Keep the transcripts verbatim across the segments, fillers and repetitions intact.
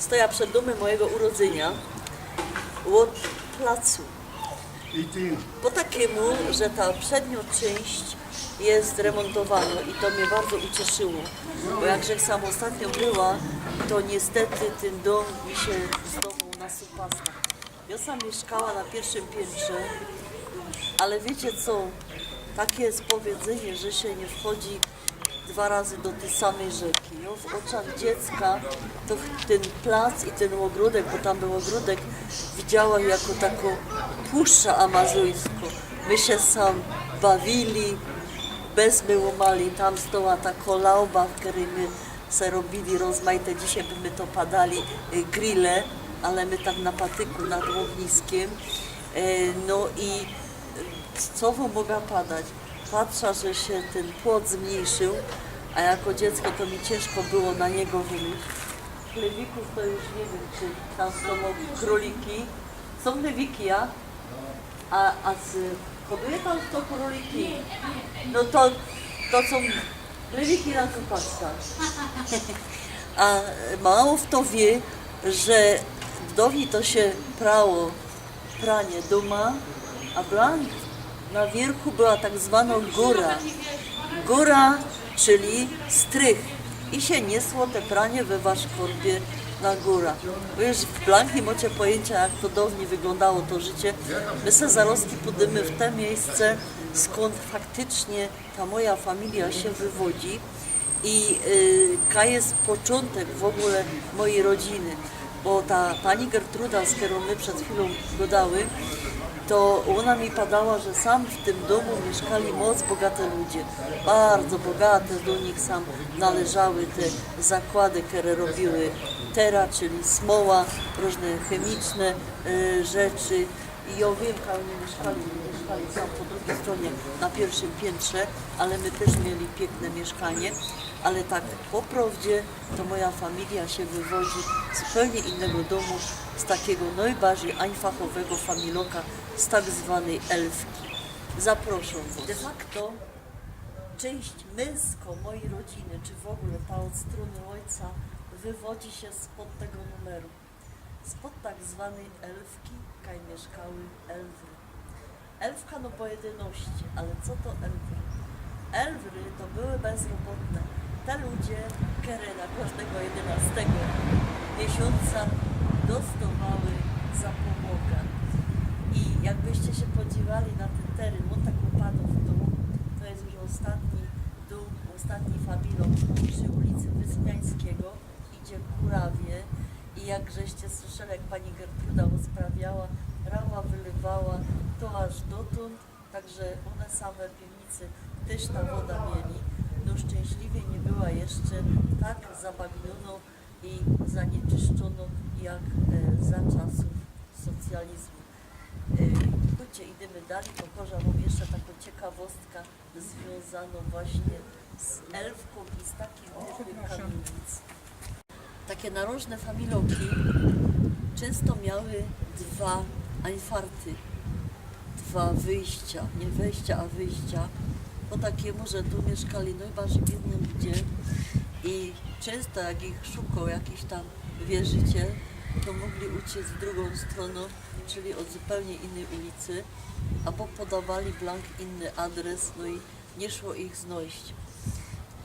Stoja przed dōmym mojigo urodzynio, ôd placu. I ty. Po takiymu, że ta przedniŏ czynść je remontowanŏ i to mie bardzo ucieszyło, bo jak żech sam ôstatnio była, to niestety tyn dōm mi sie zdowoł na supasa. Jŏ sam miyszkała na piyrszym piyntrze, ale wiycie co, take je powiydzynio, że sie niy wchodzi dwa razy do tyj samyj rzyki. Jŏ w ôczach dziecka to ch-, tyn plac i tyn ôgrōdek, bo tam bōł ôgrōdek, widziała jako takõ puszczã amazońskõ. My sie sam bawiyli, bez my łōmali, tam stoła takŏ lauba, w kerej my se robiyli rozmajte, dzisiej by my to padali, y, grille, ale my tak na patyku nad ôgniskym. E, no i, y, co wōm moga padać? Patrza, że sie tyn płot zmyńszył, a jako dziecko to mi ciynżko było na niego wymyślić. Chlewików to już niy wiym, czy tam sōm krōliki. Sōm chlewiki, ja? A, a z, hoduje pan to krōliki? No to, to sōm chlewiki na supasa. A mało fto wiy, że dŏwni to sie prało pranie dōma, a blank na wiyrchu była tak zwanŏ gōra. Gōra, czyli strych. I sie niesło te pranie we waszkorbie na gōra. Bo już blank niy mŏcie pojyńciŏ, jak to dŏwni wyglōndało to życie. My se zarŏzki pōdymy w te miyjsce, skōnd faktycznie ta moja familijŏ sie wywodzi i, y, kaj je poczōntek w ôgōle mojij rodziny, bo ta pani Gertruda, z kerōm my przed chwilōm gŏdały, to ôna mi padała, że sam w tym dōmu miyszkali moc bogate ludzie, bardzo bogate, do nich sam należały te zakłady, kere robiły tera, czyli smoła, rōżne chemiczne, y, rzeczy. I jŏ wiym, kaj ôni miyszkali, miyszkali sam po drugij strōnie, na piyrszym piyntrze, ale my tyż mieli piykne miyszkanie, ale tak po prŏwdzie to moja familijŏ sie wywodzi z zupełnie innego dōmu, z takigo nojbardzij ajnfachowego familoka, z tak zwanej Elfki. Zaprŏszōm wŏs. De facto czynść mynskŏ mojij rodziny, czy w ôgōle ta ôd strōny ôjca, wywodzi sie spod tego numeru. Spod tak zwanej Elfki, kaj miyszkały Elwry. Elfka, no bo jedynŏście, ale co to Elwry? Elwry to były bezrobotne. Te ludzie, kere na kożdego jedynŏstego miysiōnca dostowały zapomoga. I jakbyście sie podziwali na tyn teryn, ôn tak upadŏ w dōł, to je już ôstatni dōm, ôstatni familoka przi ulicy Wyspiańskigo, idzie ku Rawie i jak żeście słyszeli, jak pani Gertruda ôsprawiała, Rawa wylywała to aż dotōnd, tak że ône same piwnice tyż ta woda mieli. No szczynśliwie niy była jeszcze tak zabagnionŏ i zanieczyszczonŏ jak, e, za czasōw socjalizmu. E, chodźcie, idymy dalij, pokŏżã wōm jeszcze takõ ciekawostka zwiōnzanõ właśnie z Elfkōm i z takim typym kamienic. Takie narożne familoki czynsto miały dwa ajnfarty, dwa wyjścia, niy wejścia, a wyjścia, po takimu, że tu miyszkali nojbardzij biydni ludzie i czynsto jak ich szukoł jakiś tam wierzyciel, to mogli uciec w drugõ strōnã, czyli ôd zupełnie innyj ulicy, abo podŏwali blank inny adres, no i niy szło ich znojś.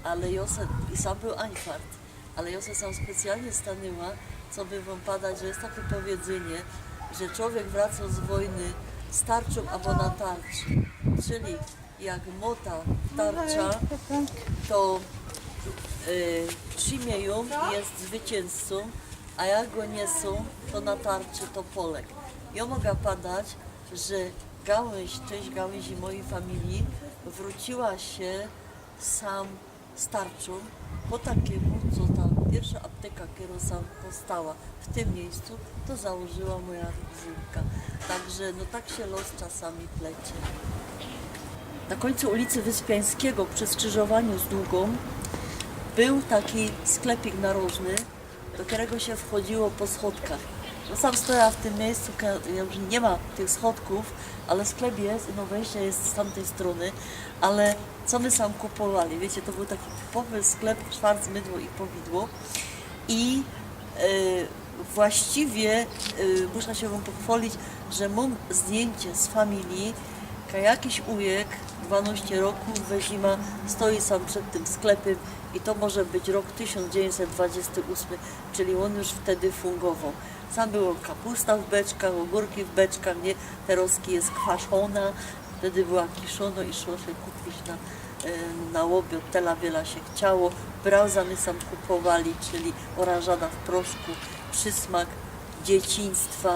Ale jŏ se, i sam bōł ajnfart, ale jŏ se sam specjalnie stanyła, coby wōm padać, że je take powiydzynio, że czowiek wracŏ z wojny z tarczōm abo na tarczy. Czyli jak mŏ ta tarcza, to, y, trzimie jã i je zwyciynzcōm, a jak go niesōm, to na tarczy to polek. Jŏ moga padać, że gałynź, czynść gałynzi mojij familije wrōciła sie sam z tarczōm, po takimu, co ta piyrszŏ aptyka, kerŏ sam powstała w tym miyjscu, to założyła moja wujka. Tak że, no, tak sie los czasami plecie. Na kōńcu ulicy Wyspiańskigo, przi skrzyżowaniu z Długōm, bōł taki sklepik narożny, do kerego sie wchodziło po schodkach. No, sam stoja w tym miyjscu, ke-, już niy ma tych schodkōw, ale sklep je, no, wejście je z tamtyj strōny, ale co my sam kupowali? Wiycie, to bōł taki typowy sklep, szwarc, mydło i powidło. I, e, Właściwie y, muszę się wam pochwalić, że mam zdjęcie z familii, jak jakiś ujek, dwanaście roków, we zima, stoi sam przed tym sklepem i to może być rok tysiąc dziewięćset dwadzieścia osiem, czyli on już wtedy fungował. Tam było kapusta w beczkach, ogórki w beczkach, nie? Terozki jest kwaszona, wtedy była kiszona i szło się kupić na, e, na obiad, tela wiela się chciało. Brauza my sam kupowali, czyli oranżada w proszku, przysmak dzieciństwa.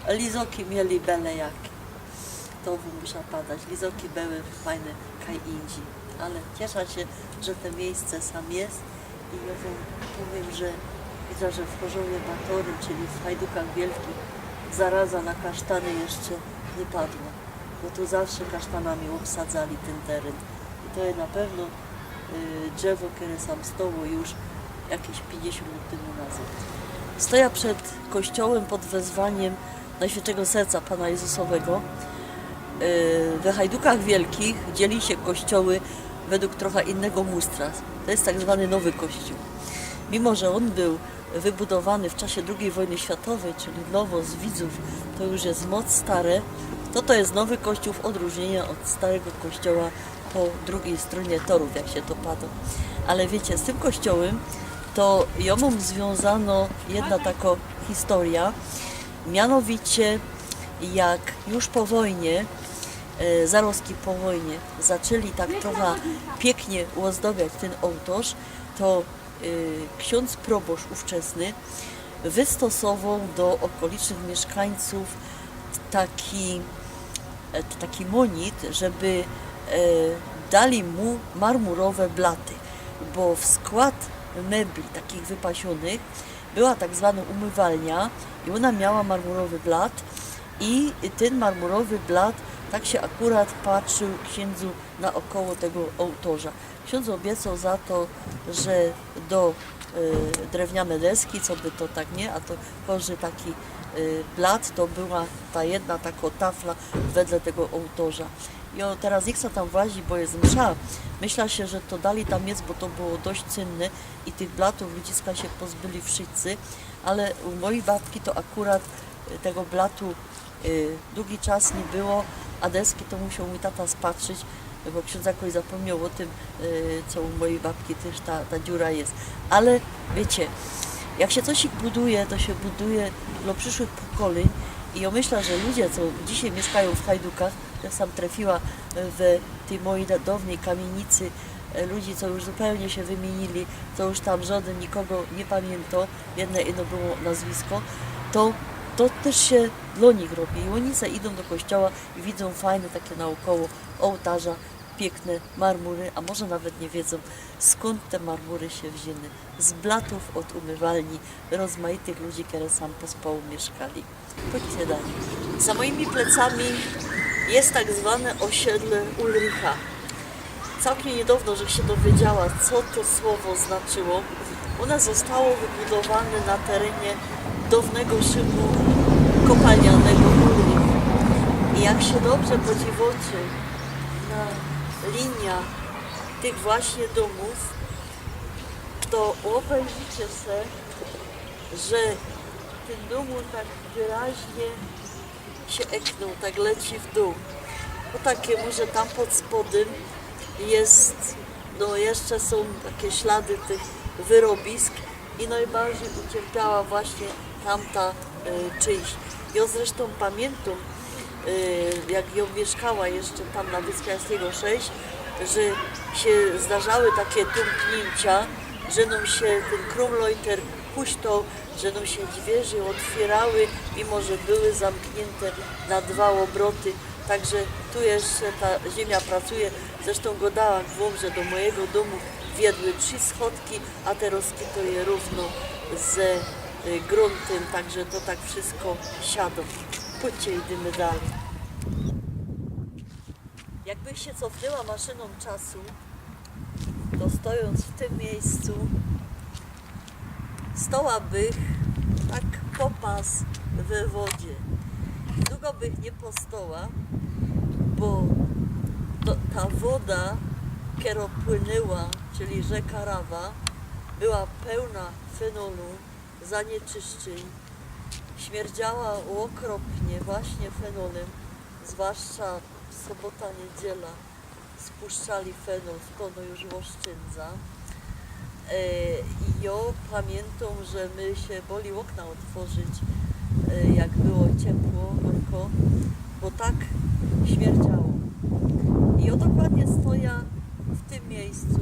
Lizoki mieli bele jakie. To musia padać. Lizoki były fajne kaj indziej. Ale ciesza się, że to miejsce sam jest i ja wam powiem, że widzę, że w Chorzowie Batory, czyli w Hajdukach Wielkich, zaraza na kasztany jeszcze nie padła, bo tu zawsze kasztanami obsadzali ten teren. I to jest na pewno y, drzewo, które sam stało już jakieś pięćdziesiąt lat temu nazad. Stoja przed kościołem pod wezwaniem Najświętszego Serca Pana Jezusowego. Y, We Hajdukach Wielkich dzieli się kościoły według trochę innego mustra. To jest tak zwany nowy kościół. Mimo że on był wybudowany w czasie drugiej wojny światowej, czyli nowo z widzów, to już jest moc stare, to to jest nowy kościół w odróżnieniu od starego kościoła po drugiej stronie torów, jak się to pada. Ale wiecie, z tym kościołem to ja mam związano jedna taka historia, mianowicie jak już po wojnie, e, zarozki po wojnie, zaczęli tak trochę pięknie ozdabiać ten ołtarz, to y, ksiądz proboszcz ówczesny wystosował do okolicznych mieszkańców taki, e, taki monit, żeby e, dali mu marmurowe blaty, bo w skład mebli takich wypasionych była tak zwana umywalnia i ona miała marmurowy blat i ten marmurowy blat tak się akurat patrzył księdzu naokoło tego ołtarza. Ksiądz obiecał za to, że do y, drewniane deski, co by to tak nie, a to kożdy taki y, blat, to była ta jedna taka tafla wedle tego ołtarza. I o, teraz nie chcę tam włazić, bo jest msza. Myślę się, że to dalej tam jest, bo to było dość cenne i tych blatów ludziska się pozbyli wszyscy, ale u mojej babki to akurat y, tego blatu y, długi czas nie było, a deski to musiał mój tata spatrzyć, bo ksiądz jakoś zapomniał o tym, y, co u mojej babki też ta, ta dziura jest. Ale wiecie, jak się coś buduje, to się buduje dla przyszłych pokoleń i ja myślę, że ludzie, co dzisiaj mieszkają w Hajdukach, ja sam trafiła w tej mojej da- dawnej kamienicy e, ludzi, co już zupełnie się wymienili, co już tam żaden nikogo nie pamiętał, jedne ino było nazwisko, to, to też się dla nich robi. I oni se idą do kościoła i widzą fajne takie naokoło ołtarza, piękne marmury, a może nawet nie wiedzą, skąd te marmury się wzięły. Z blatów od umywalni rozmaitych ludzi, które sam pospołu mieszkali. Chodźcie dalej. Za moimi plecami jest tak zwane osiedle Ulricha. Całkiem niedawno żech się dowiedziała, co to słowo znaczyło. Ono zostało wybudowane na terenie dawnego szybu kopalnianego Ulrich. I jak się dobrze podziwocie na liniach tych właśnie domów, to obejrzycie se, że ten dom tak wyraźnie się eknął, tak leci w dół. Po takiemu, że tam pod spodem jest, no jeszcze są takie ślady tych wyrobisk i najbardziej ucierpiała właśnie tamta e, część. Ja zresztą pamiętam, e, jak ja mieszkała jeszcze tam na Wyspiańskiego sześć, że się zdarzały takie tąpnięcia, że nam się ten Kronleuchter huśtał, że nam się drzwi otwierały, mimo że były zamknięte na dwa obroty. Także tu jeszcze ta ziemia pracuje. Zresztą gadałam wam, że do mojego domu wjedły trzy schodki, a teraz to je równo ze y, gruntem, także to tak wszystko siadło. Chodźcie, idziemy dalej. Jakbych się cofnęła maszyną czasu, to stojąc w tym miejscu, stołabych tak po pas we wodzie. Długo bych nie postoła, bo to, ta woda, która płynęła, czyli rzeka Rawa, była pełna fenolu, zanieczyszczyń. Śmierdziała okropnie właśnie fenolem, zwłaszcza w sobota, niedziela spuszczali fenol, w kono już oszczędza. E, i jŏ pamiętam, że my sie boli ôkna ôtworzyć, e, jak było ciepło, gorko, bo tak śmierdziało. I jŏ dokładnie stoja w tym miejscu.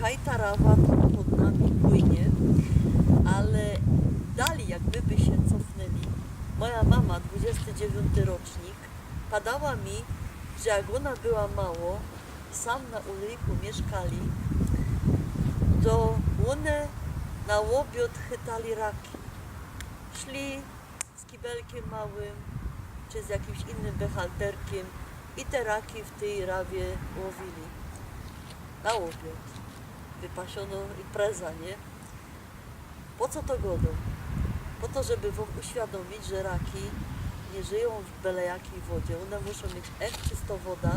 Kaj ta rawa tam pod nami płynie, ale dalij, jakby by sie cofnęli. Moja mama, dwudziesty dziewiąty rocznik, padała mi, że jak ôna była mało, sam na Ulyjku mieszkali, to ône na ôbiŏd chytali raki. Szli z kibelkiym małym, czy z jakimś innym bechalterkiym i te raki w tyj rawie łowili. Na ôbiŏd. Wypasiono impreza, nie? Po co to gŏdōm? Po to, żeby wōm uświadōmić, że raki nie żyjōm w byle jakij wodzie. Ône muszōm mieć echt czysto woda.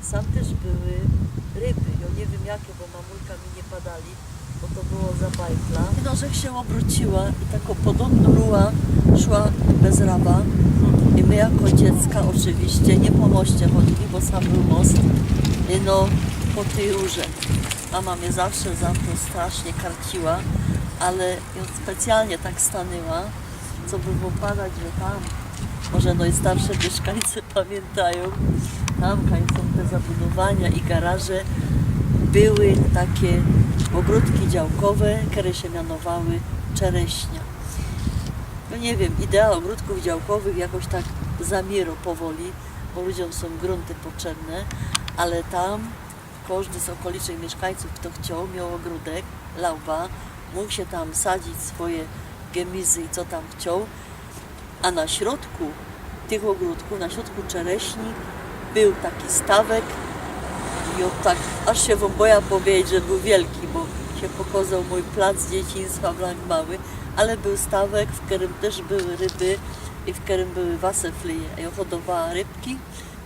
Sam tyż były ryby. Jŏ niy wiym jakie, bo mamulka mi niy padali, bo to było za bajtla. No, żech sie ôbrōciyła i tako podobno ruła szła bez rawa. I my jako dziecka ôczywiście niy po moście chodzili, bo sam bōł most. I no, po tyj rurze. Mama mie zawsze za to strasznie karciła, ale jŏ specjalnie tak stanyła, co by wōm padać, że tam, może nojstarsze mieszkańcy pamiyntajōm, tam, kaj sōm te zabudowania i garaże, były takie ôgrōdki działkowe, kere sie mianowały Czereśnia. No niy wiym, idea ôgrōdkōw działkowych jakoś tak zamiyro powoli, bo ludziōm sōm grōnty potrzebne, ale tam kożdy z ôkolicznych mieszkańcōw, fto chcioł, mioł ôgrōdek, lauba, mōg sie tam sadzić swoje gemizy i co tam chcioł. A na środku tych ôgrōdkōw, na środku Czereśni, bōł taki stawek. I ôd tak, aż sie wōm boja powiedzieć, że bōł wielki, bo sie pokŏzoł mōj plac dzieciństwa, blank mały, ale bōł stawek, w kerym tyż były ryby i w kerym były waseflyje. Jŏ hodowała rybki,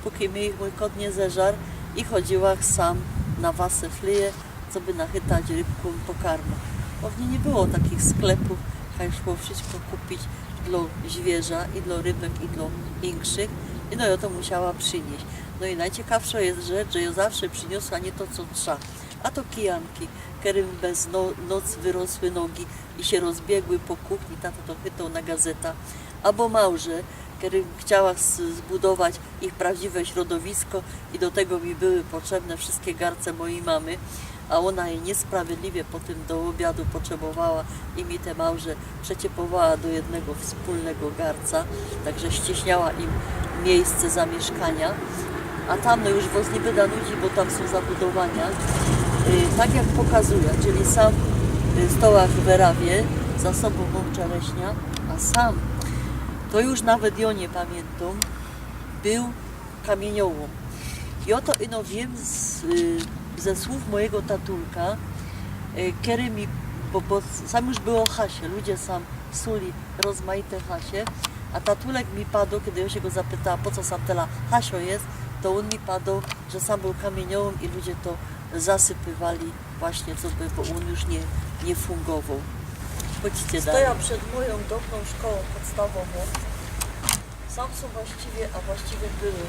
pōki mi ich mōj kot niy zeżar, i chodziyła sam na waseflyje, coby nachytać rybkōm pokarmu. Bo w nij niy było takich sklepōw, kaj szło wszysko kupić dlŏ zwierza, i dlŏ rybek, i dlŏ inkszych. I no, jŏ to musiała prziniyś. No i nojciekawszŏ je rzecz, że jŏ zawsze prziniosła niy to, co trza. A to kijanki, kerym bez no-, noc wyrosły nogi i sie rozbiegły po kuchni, tato to chytoł na gazeta. Abo małże, kerym chciała s-, zbudować ich prawdziwe środowisko i do tego mi były potrzebne wszyjske garce mojij mamy, a ôna je niysprawiedliwie potym do ôbiadu potrzebowała i mi te małże przeciepowała do jednego wspōlnego garca, tak że ściyśniała im miejsce zamieszkania. A tam, no, już wŏs niy byda nudzić, bo tam sōm zabudowania. Y, tak jak pokazuje, czyli sam, y, stołach w Rawie, za sobōm mōm Czereśnia, a sam, to już nawet jŏ niy pamiyntam, bōł kamiyniołōm. Jŏ to ino wiym z, y, ze słōw mojigo tatulka, y, kery mi, bo, bo sam już było hasie, ludzie sam suli rozmajte hasie, a tatulek mi padoł, kej jŏ sie go zapytała, po co sam tela hasio je, to ôn mi padoł, że sam bōł kamiyniołōm i ludzie to zasypywali właśnie, coby, bo ôn już niy, niy fungowoł. Chodźcie dalij. Stoja przed mojōm dŏwną szkołōm podstawowōm. Sam sōm właściwie, a właściwie były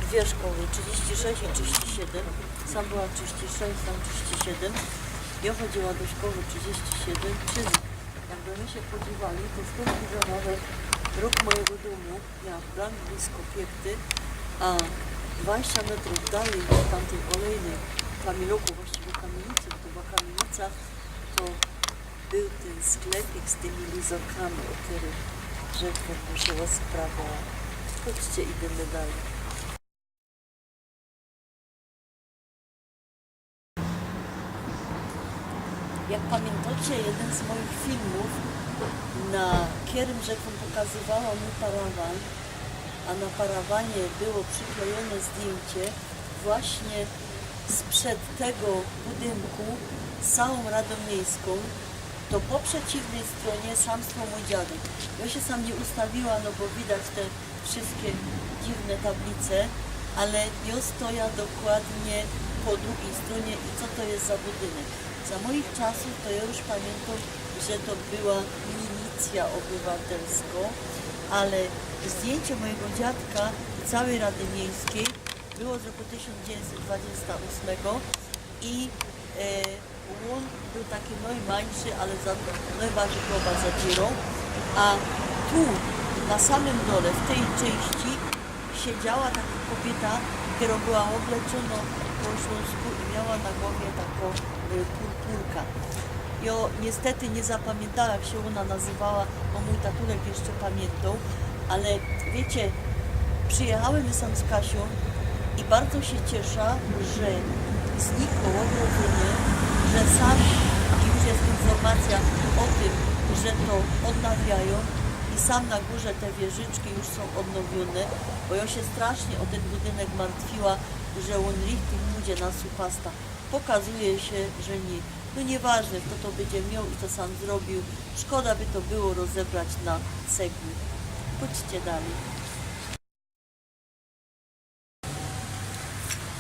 dwie szkoły, trzidziści sześć i trzidziści siedym. Sam była trzidziści sześć, tam trzidziści siedym. Jŏ chodziyła do szkoły trzidziści siedym, czyli jakby my sie podziwali, to stōnd widzã nawet rōg mojigo dōmu, jŏ blank blisko piechty, a dwadziścia metrōw dalij ôd tamtyj olejnyj kamiyniołku, właściwie kamiynicy, bo to była kamiynica, to bōł tyn sklepik z tymi lizokami, ô kerych żech wōm już rozprawiała. Chodźcie, idymy dalij. Jak pamiyntŏcie, jedyn z mojich filmōw, na kerym żech wōm pokazywała mōj parawan, a na parawanie było prziklejōne zdjyńcie właśnie sprzed tego budynku z całōm Radōm Miejskōm, to po przeciwnyj strōnie sam stoł mōj dziadek. Jŏ sie sam niy ustawiła, no bo widać te wszyjske dziwne tablice, ale jŏ stoja dokładnie po drugij strōnie i co to je za budynek. Za mojich czasōw to jŏ już pamiyntōm, już że to była milicja obywatelska, ale zdjęcie mojego dziadka i całej Rady Miejskiej było z roku tysiōnc dziewiyńćset dwadzieścia ōsmego i e, ōn bōł taki nojmyńszy, ale za to nojbardzij chłopa zadziyrōm. A tu, na samym dole, w tyj czynści, siedziała taka kobiyta, kerŏ była ôbleczōno po ślōnsku i miała na gowie takõ y, purpurka. Jo niestety niy zapamiyntała, jak sie ōna nazywała, bo mōj tatulek jeszcze pamiyntŏ, ale wiycie, przijechałech my sam z Kasiōm i bardzo sie ciesza, że znikło ôgrodzōnie, że sam już jest informacja ô tym, że to ôdnawiajōm i sam na gōrze te wieżyczki już sōm ôdnowiōne, bo jo sie strasznie ô tyn budynek martwiła, że ôn richtig pōdzie na supasta. Okazuje sie, że niy. No niyważne, fto to bydzie mioł i co sam zrobiōł, szkoda by to było rozebrać na cegły. Pōdźcie dalij.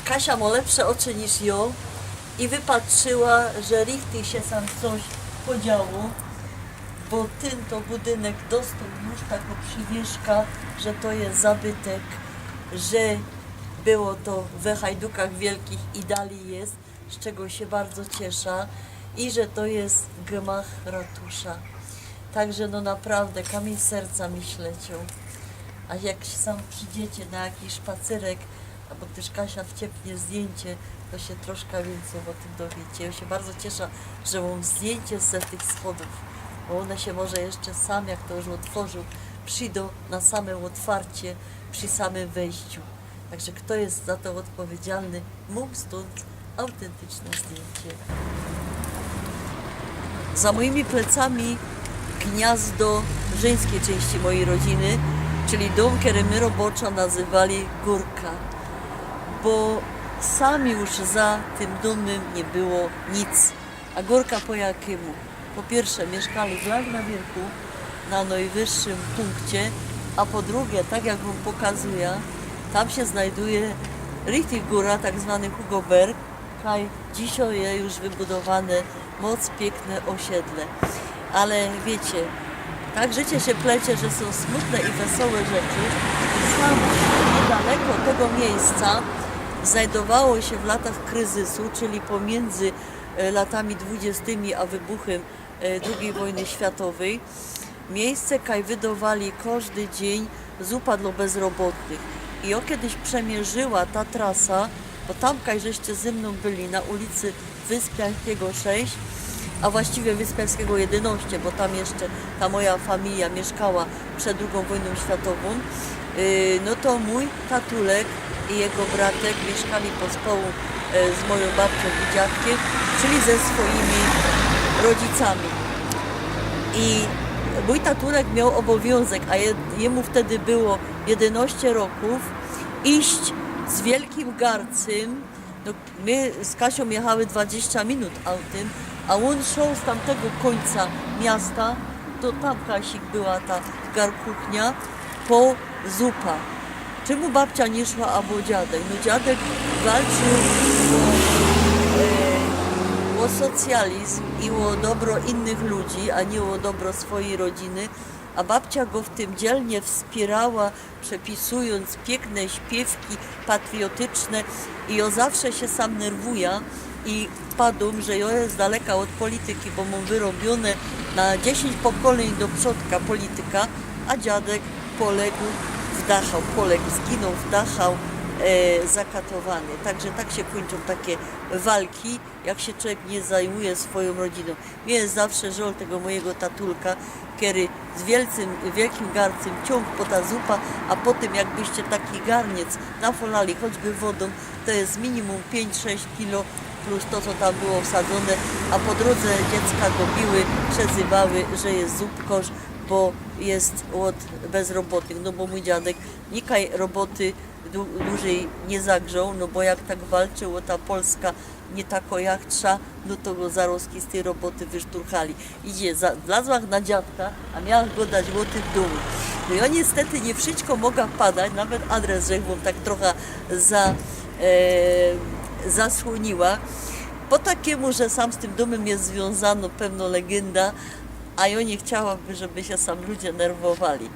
Kasia mo lepsze ôczy niż jo i wypatrzyła, że richtig sie sam coś podziało, bo tyn to budynek dostoł już takõ przywiyżka, że to je zabytek, że było to we Hajdukach Wielkich i dalij je, z czego sie bardzo ciesza, i że to je gmach ratusza. Tak że no naprawdę kamiyń z serca mi ślecioł. A jak sie sam przidziecie na jakiś szpacyrek, abo tyż Kasia wciepnie zdjyńcie, to sie troszka wiyncyj ô tym dowiecie. Jo sie bardzo ciesza, że mōm zdjyńcie z tych schodōw, bo ône sie może jeszcze sam, jak to już ôtworzōm, przidōm na same ôtwarcie, przi samym wejściu. Tak że fto je za to ôdpowiedzialny, mōm stōnd autynticzne zdjyńcie. Za mojimi plecami gniazdo żeńskij czynści mojij rodziny, czyli dōm, kery my roboczo nazywali Gōrka, bo sam już za tym dōmym niy było nic. A Gōrka po jakymu? Po piyrsze, miyszkali w Lagnawiyrku, na nojwyższym punkcie, a po drugie, tak jak wōm pokazuja, tam sie znajduje richtig gōra, tak zwany Hugoberg, kaj dzisiej je już wybudowane moc piykne ôsiedle. Ale wiycie, tak życie sie plecie, że sōm smutne i wesołe rzeczy. I sam niydaleko tego miyjsca znajdowało sie w latach kryzysu, czyli pomiyndzy e, latami dwudziestymi a wybuchym e, drugij wojny światowyj, miyjsce, kaj wydowali kożdy dziyń zupa dlŏ bezrobotnych. I jo kedyś przemiyrzała ta trasa, bo tam, kaj żeście ze mnōm byli, na ulicy Wyspiańskigo sześć, a właściwie Wyspiańskigo jedynŏście, bo tam jeszcze ta moja familijŏ miyszkała przed drugōm wojnōm światowōm, y, no to mōj tatulek i jego bratek miyszkali pospołu, e, z mojōm babciōm i dziadkym, czyli ze swojimi rodzicami. I mōj tatulek mioł ôbowiōnzek, a je-, jymu wtedy było jedynŏście rokōw, iść z wielkim garcym, no, my z Kasiōm jechały dwadzieścia minut autym, a ôn szoł z tamtego kōńca miasta, to tam, Kasik, była ta garkuchnia, po zupa. Czymu babcia niy szła, abo dziadek? No, dziadek walczył ô, e, ô socjalizm i ô dobro innych ludzi, a niy ô dobro swojij rodziny, a babcia go w tym dzielnie wspiyrała, przepisujōnc piykne śpiywki patriotyczne. I jo zawsze sie sam nerwuja i padōm, że jo je z daleka ôd polityki, bo mōm wyrobiōne na dziesiyńć pokolyń do przodka polityka, a dziadek poległ w Dachau, poległ, zginōł w Dachau, e, zakatowany. Tak że tak sie kōńczōm take walki, jak sie czowiek niy zajmuje swojōm rodzinōm. Mie je zawsze żol tego mojigo tatulka, kery z wielcym, wielkim garcym ciōng po ta zupa, a potym, jakbyście taki garniec nafolali choćby wodōm, to je minimum piyńć, sześć kilo plus to, co tam było wsadzōne, a po drōdze dziecka go biły, przezywały, że je zupkŏrz, bo je ôd bezrobotnych, no bo mōj dziadek nikaj roboty du-, dużyj niy zagrzoł, no bo jak tak walczył ô ta Polska, niy tako jak trza, no to go zarozki z tyj roboty wyszturchali. Idzie, za-, wlazłach na dziadka, a miałach godać ô tym dōmie. No i jo niestety niy wszyjsko moga padać, nawet adres żech wōm tak trocha za-, e, zasłōniła. Po takimu, że sam z tym dōmym je zwiōnzano pewno legynda, A jŏ niy chciałaby, żeby sie sam ludzie nerwowali.